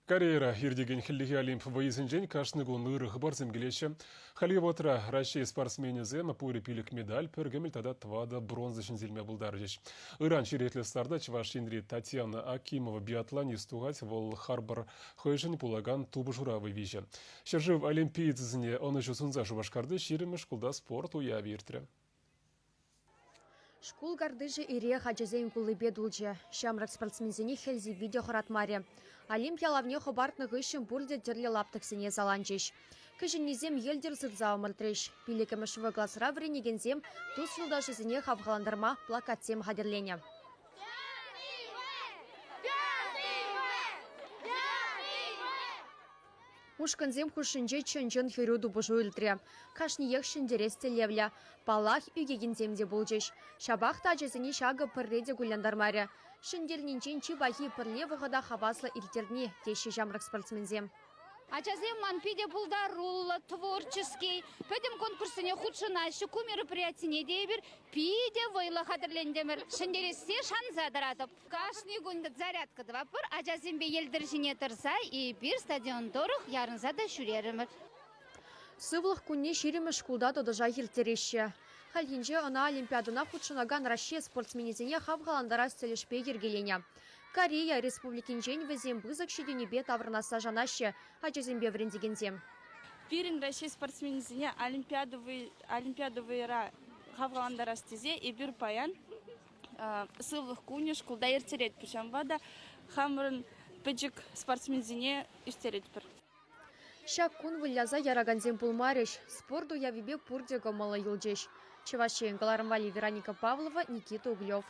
Корейӑра иртекен хӗллехи Олимп вӑййисенчен кашни кун ырӑ хыпарсем килеҫҫӗ. Хальхи вӑхӑтра Раҫҫей спортсменӗсем пурӗ пилӗк медаль, пӗр кӗмӗл тата тӑватӑ бронза ҫӗнсе илме пултарчӗҫ. Ыран черетлӗ старта Чӑваш Енри Татьяна Акимова биатлонист тухать. Вӑл харпӑр хӑйшӗн пулакан тупӑшура вӑй виҫӗ. Ҫӗршыв олимпиецӗсене ӑнӑҫу сунса Шупашкарти ҫирӗммӗш шкулта спорт уявӗ иртрӗ. Шкул картишӗ ирех ачасен куллипе тулчӗ. Ҫамрӑк спортсменсене хӗл сивви те хӑратмарӗ. Олимп ялавне хӑпартнӑ хыҫҫӑн пурте тӗрлӗ лаптӑксене саланчӗҫ. Кӗҫӗннисем йӗлтӗр сырса ӑмӑртрӗҫ. Пиллӗкмӗш В класра вӗренекенсем тус-юлташӗсене хавхалантарма плакатсем хатӗрленӗ. Ушкӑнсем хушшинче чӑн-чӑн хӗрӳ тупӑшу иртрӗ. Кашниех ҫӗнтерес тӗллевлӗ. Паллах, ӳкекенсем те пулчӗҫ. Ҫапах та ачасене ҫакӑ пӗрре те кулянтармарӗ. Ҫӗнтернинчен чи пахи пӗрле вӑхӑта хаваслӑ ирттерни, теҫҫӗ ҫамрӑк спортсменсем. Ачасем ман питӗ пултаруллӑ, творческий. Пӗтӗм конкурссене хутшӑнаҫҫӗ. Ку мероприятине те эпир питӗ вӑйлӑ хатӗрлентӗмӗр. Ҫӗнтерессе шанса тӑратӑп. Кашни кун зарядка тӑватпӑр. Ачасемпе йӗлтӗр ҫине тӑрса эпир стадион тӑрӑх ярӑнса та ҫӳрерӗмӗр. Сывлӑх кунне ҫирӗммӗш шкулта тӑтӑшах ирттереҫҫӗ. Хальхинче ӑна Олимпиадӑна хутшӑнакан Раҫҫей спортсменӗсене хавхалантарас тӗлӗшпе йӗркеленӗ. Корея Республикинчен вӗсем пысӑк ҫитӗнӳпе таврӑнасса шанаҫҫӗ ачасемпе вӗрентекенсем. Пирӗн Раҫҫей спортсменӗсене Олимпиада вӑйӑра хавхалантарас тесе эпир паян Сывлӑх кунӗ шкулта ирттеретпӗр. Ҫавӑнпа та хамӑрӑн пӗчӗк спортсменсене ӳстеретпӗр. Ҫак кун выляса яракансем пулмарӗҫ, спорт уявӗпе пурте кӑмӑллӑ юлчӗҫ. Чӑваш Ен кӑларӑм валли Вероника Павлова, Никита Углев.